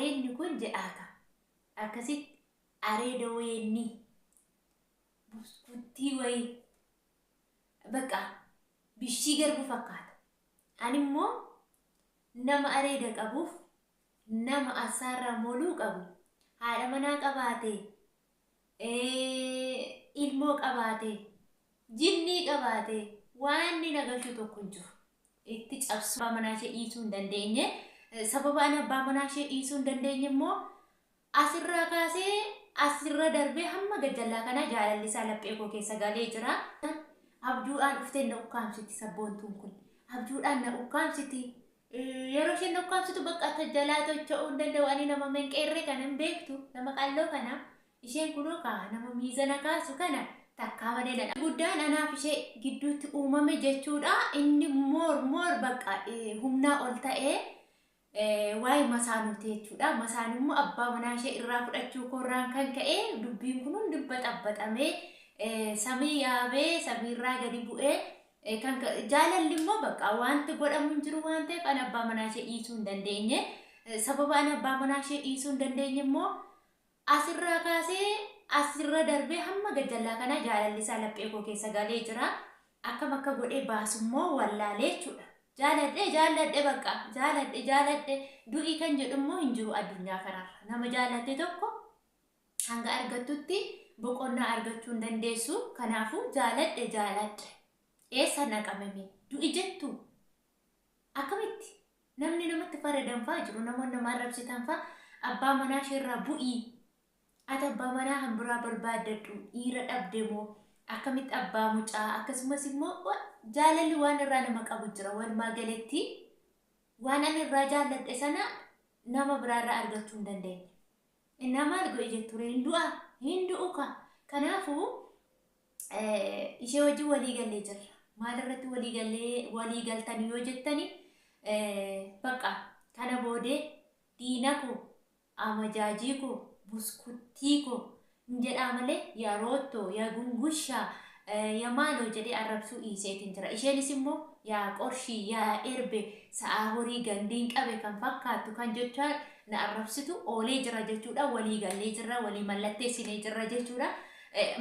Areedni kun jedhaaka. Akkasitti areeda weennii buskuttii wayii bakka bishii garbu fakkaata. Ani immoo nama areeda qabuuf, nama assaarraa moluu qabu, haadha manaa qabaate, ilmoo qabaate, jinnii qabaate, waan inni nagashu tokko hin jiru. Itti cabsuu abbaa manaa ishee dhiisuu hin dandeenye. Sababa ani abbaa manaa ishee dhiisuu hin dandeenye immoo asirraa kaasee asirra darbee hamma gajjallaa kanaa jaalalli isaa laphee koo keessa galee jira. Abjuudhaan dhuftee na ukkaamsiti sabboontuun kun. Abjuudhaan na ukkaamsiti. Yeroo isheen na ukkaamsitu bakka akka jalaa tocho'uu hin danda'u. Ani nama menqeerree kana hin beektu. Nama qalloo kana. Isheen kunoo kaa nama miizana kaasu kana takkaa malee na guddaan anaaf ishee gidduutti uumame jechuudha. Inni moor moor bakka humnaa ol ta'ee waa'ee masaanuuti jechuudha. Masaanuu immoo abbaa manaa ishee irraa fudhachuu koorraan kan ka'e dubbiin kun hundi baxabbaxamee, samii yaabee, samiirraa gadi bu'ee, kan jaalalli immoo bakka wanti godhamu hin jiru waan ta'eef ani abbaa manaa ishee dhiisuu hin dandeenye. Sababa ani abbaa manaa ishee dhiisuu hin dandeenye immoo asirraa kaasee asirra darbee hamma gajjallaa kanaa jaalalli isaa laphee koo keessa galee jira. Akkam akka godhee baasu immoo wallaalee jechuudha. Jaaladhe jaaladhe bakka jaaladhe jaaladhe, du'ii kan jedhu immoo hin jiru addunyaa kanarra. Nama jaalatte tokko hanga argattutti boqonnaa argachuu hin dandeessu. Kanaafuu jaaladhe jaaladhe. Eessa naqamame? Du'i jettu? Akkamitti? Namni namatti faradan fa'aa jiru. Namoonni nama arrabsitan fa'aa, abbaa manaa isheerraa bu'ii. Ati abbaa manaa kan biraa barbaaddadhu, dhiira dhabde moo akkamitti abbaa mucaa, akkasumas immoo jaalalli waan irraa nama qabu jira. Walumaa galatti waan ani irraa jaalladhe sana nama biraarraa argachuu hin dandeenye. Innaa maal godhe jetture? Hin du'a, hin du'u ka. Kanaafuu ishee wajjin walii gallee jirra. Maal irratti walii gallee walii galtan yoo jettani, bakka kana boodee diina koo, amajaajii koo, buskuttii koo hin jedhaa malee yaa roottoo, yaa gungushaa, yaa maaloo jedhee arrabsuu dhiiseetiin jira. Isheenis immoo yaa qorshii, yaa erbe, sa'aa horii gandiin qabe kan fakkaattu kan jechaa na arrabsitu oolee jira jechuudha. Walii gallee jirra, walii mallatteessinee jirra jechuudha.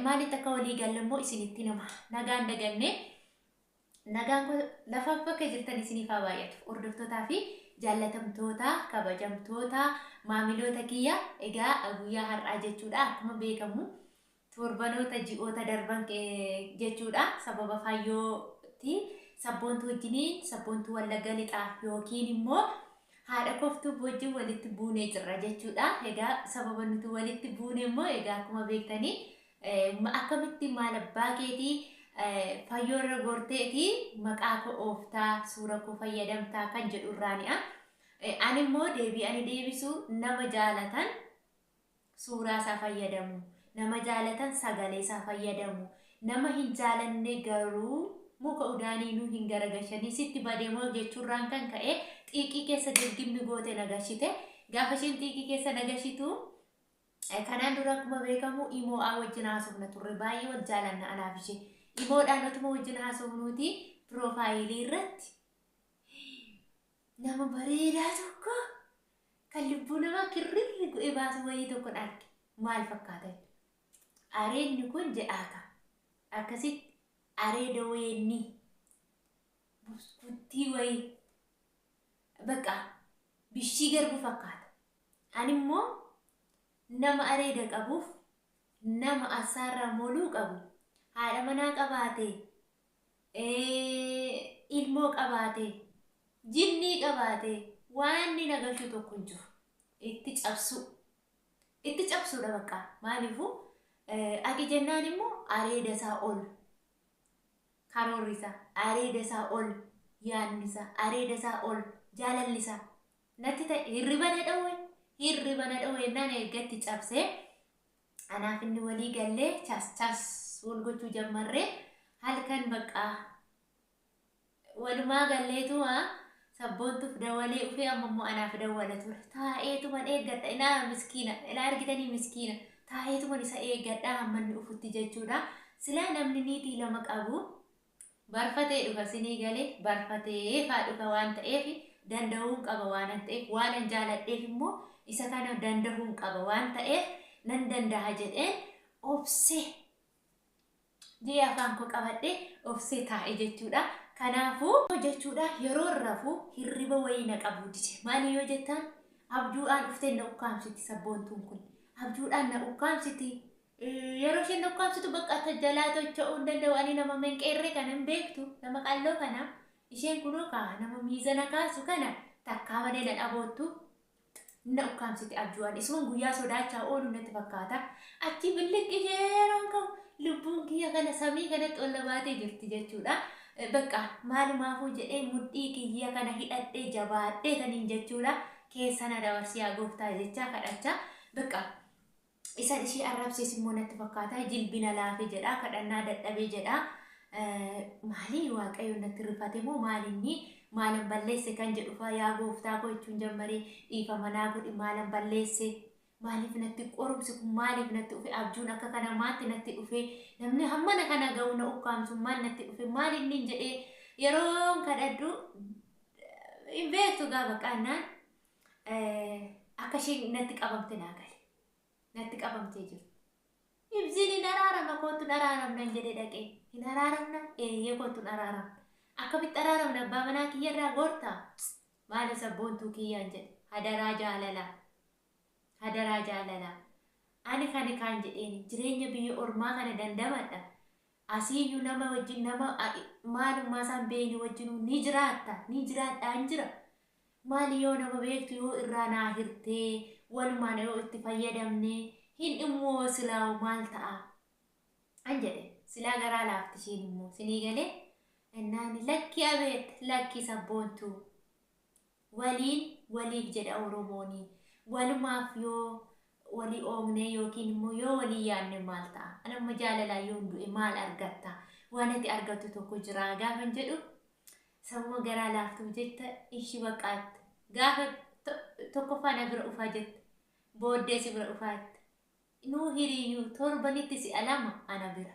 Maalitti akka walii galle immoo isinitti nama nagaan dagannee nagaan lafaaf bakka jirtan isiniif haa baay'atu. Hordoftootaa fi jaallatamtoota, kabajamtoota, maamiloota kiyya, egaa guyyaa har'aa jechuudha, akkuma beekamu torbanoota ji'oota darban jechuudha, sababa fayyootti sabboontuu wajjiniin, sabboontuu Wallagga Lixaa yookiin immoo haadha koftuu wajjin walitti buunee jirra jechuudha. Egaa sababa nuti walitti buune immoo egaa akkuma beektanii akkamitti maal abbaa keetii fayyoorra gorteeti maqaa koo ooftaa, suura koo fayyadamtaa kan jedhu irraani'a. Ani immoo deebii ani deebisu, nama jaalatan suuraa isaa fayyadamu, nama jaalatan sagalee isaa fayyadamu, nama hin jaalanne garuu muka udaaniinuu hin garagashanii sitti badeemoo jechuurraan kan ka'e xiiqii keessa dirgimmi goote nagashite. Gaafa isheen xiiqii keessa nagashitu, kanaan dura akkuma beekamu imoo'aa wajjin haasofna turre, baay'ee wal jaalanna anaaf ishee. Imoodhaan otuma wajjin haasofnuuti piroofaayilii irratti nama bareedaa tokko kan lubbuu namaa kirrirri godhee baasu wayii tokkon arge. Maal fakkaata? Areedni kun jedhaaka. Akkasitti areeda weennii buskuttii wayii bakka bishii garbu fakkaata. Ani immoo nama areeda qabuuf, nama assaarraa moluu qabu, haadha manaa qabaate, ilmoo qabaate, jinnii qabaate, waan inni nagashu tokko hin jiru. Itti cabsuu. Itti cabsuudha bakka. Maaliifuu aqi jennaan immoo areeda isaa ol. Karoorri isaa areeda isaa ol. Yaadni isaa areeda isaa ol. Jaalalli isaa natti ta'e, hirriba na dhowwe. Hirriba na dhowwe jennaan ergatti cabsee anaaf inni walii gallee chas chas wal gochuu jammarree, halkan bakka walumaa galleetuma sabboontuuf dawalee ufee, amma immoo anaaf dawwala ture. Taa'eetuman eeggadha. Ilaa miskiina, ilaa argitanii miskiina, taa'eetuman isa eeggadha hamma inni ufutti jechuudha. Silaa namni niitii lama qabu barfatee dhufa, sinii galee barfatee faa dhufa waan ta'eef, danda'uun qaba waan ta'eef, waan an jaaladheef immoo Isa kana dandahuun qaba waan ta'eef nan dandaha jedheen obsee jee afaan koo qabadhee obsee taa'e jechuudha. Kanaafuu jechuudha yeroo rafu hirriba wayii na qabuu dide. Maali yoo jettan abjuudhaan dhuftee na ukkaamsiti sabboontuun kun. Abjuudhaan na ukkaamsiti. Yeroo isheen na ukkaamsitu bakka akka jalaa tocho'uu hin danda'u. Ani nama menqeerree kana hin beektu. Nama qalloo kana. Isheen kunoo kaa nama miizana kaasu kana takkaa malee na dhaboottu. Na ukkaamsite abjuudhaan. Isuman guyyaa sodaachaa oolu natti fakkaata. Achi billiqqi yeroon ka'u lubbuun kiyya kana samii kanatti ol na baatee jirti jechuudha. Bakka maalumaafuu jedhee mudhii kiyya kana hidhadhee jabaadhee taniin jechuudha. Keessa na dabarsi yaa gooftaa jechaa kadhachaa. Bakka isan ishee arrabsees immoo natti fakkaata. Jilbina laafe jedha. Kadhannaa dadhabee jedha. Maalii waaqayyo natti rifate moo maalinni maalan balleesse kan jedhu faa yaa gooftaa koo jechuun jammaree dhiifama naa godhi maalan balleesse maaliif natti qorumsi kun maaliif natti dhufe abjuun akka kana maatti natti dhufe namni hammana kana ga'u na ukkaamsummaan natti dhufe maal inni jedhee yeroon kadhadhu hin beektu gaafa qaannaan akka isheen natti qabamte naa gale natti qabamtee jirti. Ibsiin hin araarama kootu hin araaramnan jedhee dhaqee. Hin araaramna eeyyee kootu hin araaramna. Akkamitti araaramna abbaa manaa kiyyarraa gorta? Maali sabboontuu kiyyaan jedhe. Hadaraa jaalalaa. Hadaraa jaalalaa. Ani kan kaan jedheen jireenya biyya ormaa kana dandamadha. Asiiyyuu nama wajjin nama maalummaa isaan beekne wajjinuu ni jiraatta ni jiraadhaan jira. Maali yoo nama beektu yoo irraa naa hirtee walumaan yoo itti fayyadamne hin immoo silaawu maal ta'a? An jedhe silaa garaa laafti isheen immoo sinii galee innaan lakki abeet lakki sabboontuu waliin waliif jedha Oromooni walumaaf yoo walii oogne yookiin immoo yoo walii yaadne maal ta'a? An amma jaalalaa yoon du'e maal argatta? Waan ati argattu tokko jira gaafan jedhu sababa garaa laaftuuf jecha ishi baqaatte. Gaafa tokkoffaa na bira dhufaa jette. Booddee si bira dhufaatte. Nuu hiriyyuu torbanitti si'a 2 ana bira.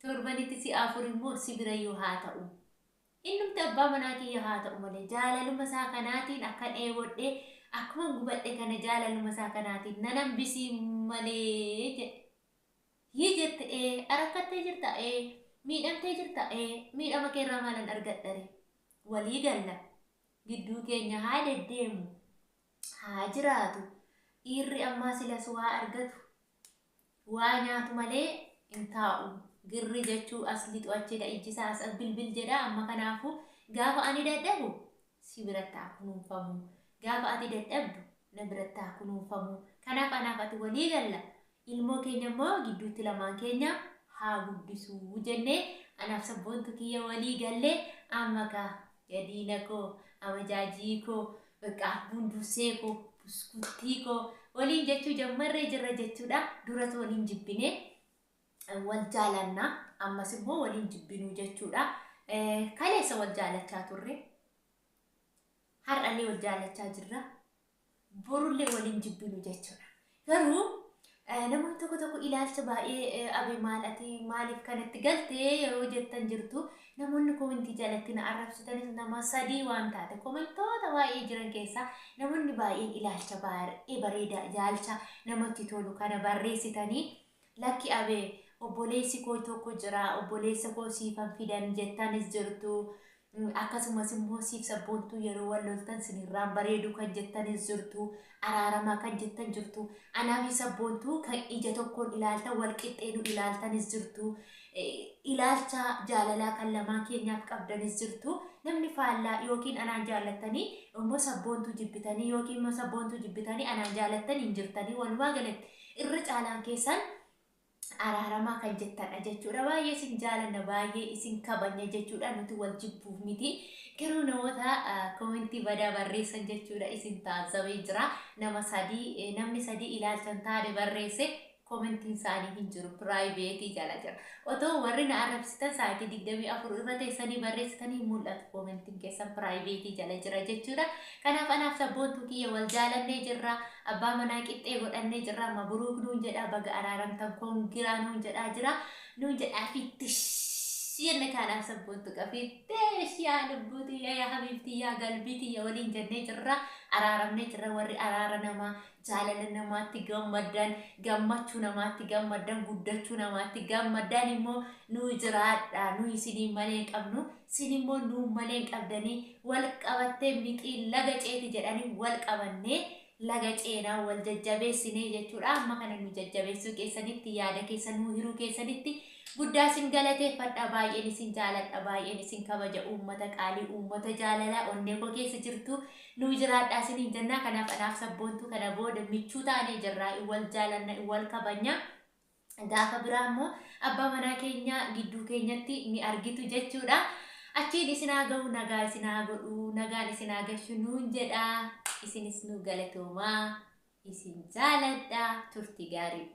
Torbanitti si'a 4 immoo si birayyuu haa ta'u. Innumti abbaa manaa kiyya haa ta'u malee jaalaluma isaa kanaatiin akkan dheebodhee akkuman gubadhe kana jaalaluma isaa kanaatiin nan hambisii malee jedhe. Yi jette ee arakkattee jirta ee miidhamtee jirta ee miidhama keerraa maalan argadhare walii galla gidduu keenya haa deddeemu haa jiraatu dhiirri ammaa silas waa argatu waa nyaatu malee hin taa'u girri jechuu as lixu achidha ijjisaa as bilbil jedha amma kanaafu gaafa ani dadhabu si biratti haa kunuunfamu gaafa ati dadhabdu na biratti haa kunuunfamu kanaaf anaaf ati walii galla Ilmoo keenya immoo gidduutti lamaan keenya haa guddisuu jennee anaaf sabboontu kiyya walii gallee amma kaa gadiina koo amajaajii koo bakka bundursee koo buskuttii koo waliin jechuu jammarree jirra jechuudha. Duras waliin jibbinee wal jaalanna ammas immoo waliin jibbinuu jechuudha. Kaleessa wal jaalachaa turre har'allee wal jaalachaa jirra. Borullee waliin jibbinu jechuudha. Garuu namoonni tokko tokko ilaalcha baay'ee abe maal ati maaliif kanatti galtee yeroo jettan jirtu namoonni komentii jalatti na arrabsitanis nama sadii waan taate komentoota baay'ee jiran keessaa namoonni baay'een ilaalcha baay'ee bareedaa ilaalcha namatti tolu kana barreessitanii lakki abe obboleessi koo tokko jira obboleessa koo siifan fidan jettanis jirtu Akkasumas immoo siif sabboontuu yeroo wal loltan sinirraan bareedu kan jettanis jirtu, araaramaa kan jettan jirtu, anaa fi sabboontuu kan ija tokkoon ilaaltan wal qixxee nu ilaaltanis jirtu, ilaalcha jaalalaa kan lamaan keenyaaf qabdanis jirtu. Namni faallaa yookiin anaan jaallattanii immoo sabboontuu jibbitanii yookiin immoo sabboontuu jibbitanii anaan jaalattan hin jirtanii walumaa galatti irra caalaan keessan araaramaa kan jettadha jechuudha. Baay'ee isin jaalanna, baay'ee isin kabajna jechuudha. Nuti wal jibbuuf miti. Garuu namoota komentii badaa barreessan jechuudha isin taazabee jira. Nama sadii namni sadii ilaalcha hin taane barreesse komentiin isaanii hin jiru piraayiveetii jala jira. Otoo warri na arrabsitan sa'aatii 24 irra teessanii barreessitanii hin mul'atu komentiin keessan piraayiveetii jala jira jechuudha. Kanaaf anaaf sabboontuu kiyya wal jaalannee jirra. Abbaa manaa qixxee godhannee jirra. Mabruuk nuun jedha. Baga araaramtan kongiraa nuun jedhaa jira. Nuun jedhaa fi tish Jenne kanaaf sabboontu qafiittee yaa lubbuu tiyya, yaa habiibtii, yaa galbii tiyya waliin jennee jirra, araaramnee jirra. Warri araara namaa, jaalala namaatti gammaddan, gammachuu namaatti gammaddan, guddachuu namaatti gammaddan immoo nuu jiraadha. Nu isinii malee hin qabnu, isin immoo nuu malee hin qabdanii. Wal qabattee mixii laga ceeti jedhanii, wal qabannee laga ceenaa, wal jajjabeessinee jechuudha. Amma kana nu jajjabeessuu keessanitti, yaada keessa nuu hiruu keessanitti guddaa isin galateeffadha. Baay'een isin jaaladha, baay'een isin kabaja. Uummata qaalii, uummata jaalalaa onnee koo keessa jirtu, nuu jiraadha isiniin jennaa. Kanaaf anaaf sabboontuu kana booda michuu taanee jirraa, wal jaalanna, wal kabanya. Gaafa biraa immoo abbaa manaa keenya gidduu keenyatti ni argitu jechuudha. Achiin isin haa ga'u, nagaa isin haa godhu, nagaan isin haa gashu nuun jedha. Isinis nu galatoomaa, isin jaaladha, turtii gaarii.